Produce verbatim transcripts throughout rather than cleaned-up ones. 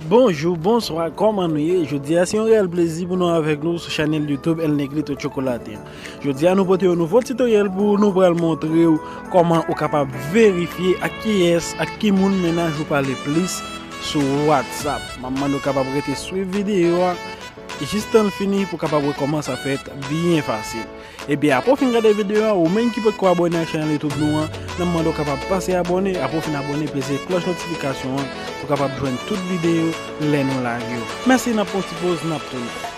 Bonjou, bonswa, kòman nou ye? Jodi a se yon reyèl plezi pou nou avèk nou sou chanèl YouTube El Negrito Chocolate. Jodi a nou pote yon nouvo tutoriel pou ou, nou pral montre w kòman ou kapab verifye ak kiyès, ak ki moun mennaj ou pale plis sou WhatsApp. M ap mande w kapab rete swiv videyo a jistan l fini pou w kapab wè kòman sa fèt byen fasil. Ebyen, apre w fin gade videyo a, ou menm ki potko abòne ak chanèl YouTube nou an, n ap mande w kapab pase abòne, apre w fin abòne, peze klòch notifikasyon an pou w kapab jwenn tout videyo lè nou lage yo. Mèsi, n ap pran yon ti poz, n ap tounen.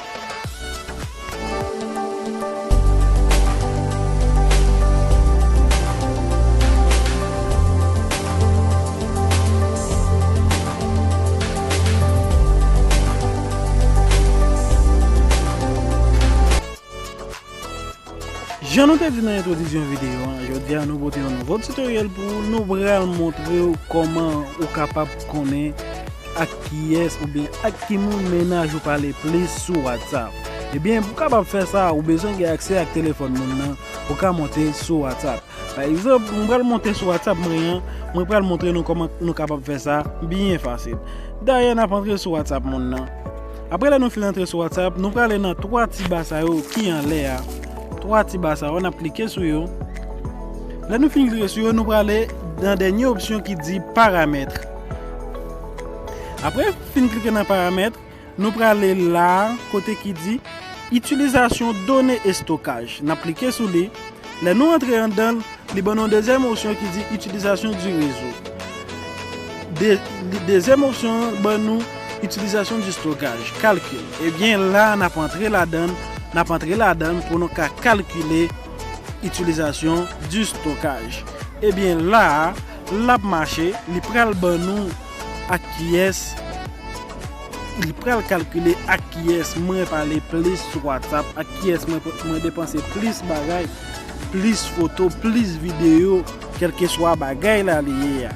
Jan nou te di nan entwodisyon videyo an, jodi a nou pote yon nouvo tutoriel pou ou. Nou pral montre w kòman ou kapab konnen ak kiyès oubyen ak ki moun mennaj ou pale plis sou WhatsApp. Ebyen, pou w kapab fè sa, ou bezwen gen aksè ak telefòn moun nan pou w ka monte sou WhatsApp. Pa egzanp, mwen pral monte sou WhatsApp mwen an, mwen pral montre nou kòman nou kapab fè sa byen fasil. Dayè, n ap antre sou WhatsApp moun nan. Apre lè nou fin antre sou WhatsApp, nou prale nan twa ti ba sa yo ki anlè a. Twa ti ba sa yo, n ap klike sou yo. Lè nou fin klike sou yo, nou prale nan dènye opsyon ki di paramèt. Apre fin klike nan paramèt, nou prale la kote ki di itilizasyon done estokaj. N ap klike sou li. Lè nou antre anndan l, li ban nou yon dezyèm opsyon ki di itilizasyon di rezo. De, li, dezyèm opsyon an ban nou itilizasyon di stokaj, kalkil. Ebyen, la, n ap antre ladan l, n ap antre ladan l pou nou ka kalkile itilizasyon di stokaj. Ebyen, la, l ap mache, li pral ban nou ak kiyès li pral kalkile ak kiyès mwen pale plis sou WhatsApp, ak kiyès mwen, mwen depanse plis bagay, plis foto, plis videyo, kèlkeswa bagay la li ye a.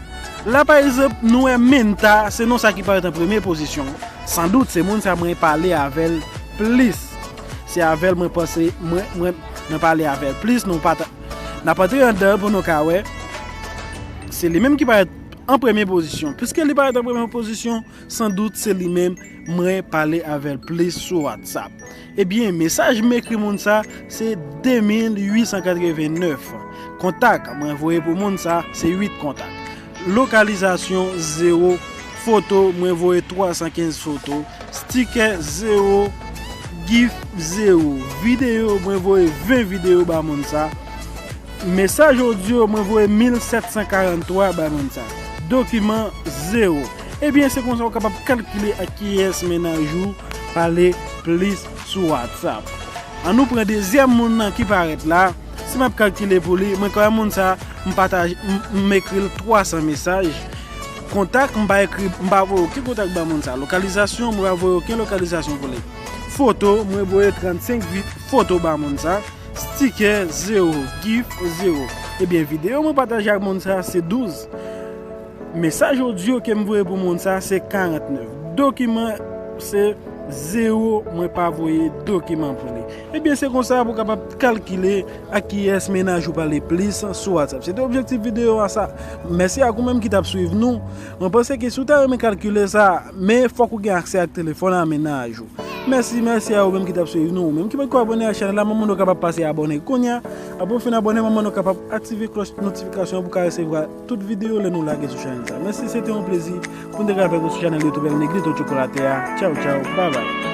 La, pa egzanp, nou wè Menta, se non sa ki parèt an premye pozisyon. Sandout, se moun sa mwen pale avè l plis. Se avè l mwen panse, mwen, mwen, mwen pale avè l plis, nou pa ta-, n ap antre anndan pou nou ka wè. Se li menm ki parèt an premye pozisyon. Piske li parèt an premye pozisyon, sandout se li menm mwen pale avè l plis sou WhatsApp. Ebyen, mesaj m ekri moun sa, se de mil uit san katrevennnèf. Kontak mwen voye pou moun sa, se uit kontak. Lokalizasyon, zewo. Foto, mwen voye twa san kenz foto. Stikè, zewo. Gif, zewo. Videyo, mwen voye ven videyo ba moun sa. Mesaj odyo, mwen voye mil sèt san karanntwa ba moun sa. Dokiman, zewo. Ebyen, se konsa w kapab kalkile ak kiyès mennaj ou pale plis sou WhatsApp. Ann nou pran dezyèm moun nan ki parèt la. Si m ap kalkile pou li, mwen kwè moun sa, m pataje, m, m ekri l twa san mesaj. Kontak, m pa ekri, m pa voye okenn kontak ba moun sa. Lokalizasyon, mwen pa voye okenn lokalizasyon pou li. Foto, mwen voye trannsenk vi-, foto ba moun sa. Stikè, zewo. Gif, zewo. Ebyen, videyo mwen pataje ak moun sa, se douz. Mesaj odyo ke m voye pou moun sa, se karantnèf. Dokiman, se zewo, mwen pa voye dokiman pou li. Ebyen, se konsa pou w kapab kalkile ak kiyès mennaj ou pale plis sou WhatsApp. Se te objektif videyo a sa. Mèsi ak ou menm ki t ap swiv nou. Mwen panse ke si w ta renmen kalkile sa, men fòk ou gen aksè ak telefòn a mennaj ou. Mèsi, mèsi a ou menm ki t ap swiv nou. Ou menm ki poko abòne ak chanèl la, m ap mande w kapab pase abòne kounye a. Apre w fin abòne, m ap mande w kapab aktive klòch notifikasyon an pou w ka resevwa tout videyo lè nou lage sou chanèl sa. Mèsi, se te yon plezi pou n te ka avèk ou sou chanèl YouTube El Negrito Chocolate a. Tchaw, tchaw, babay.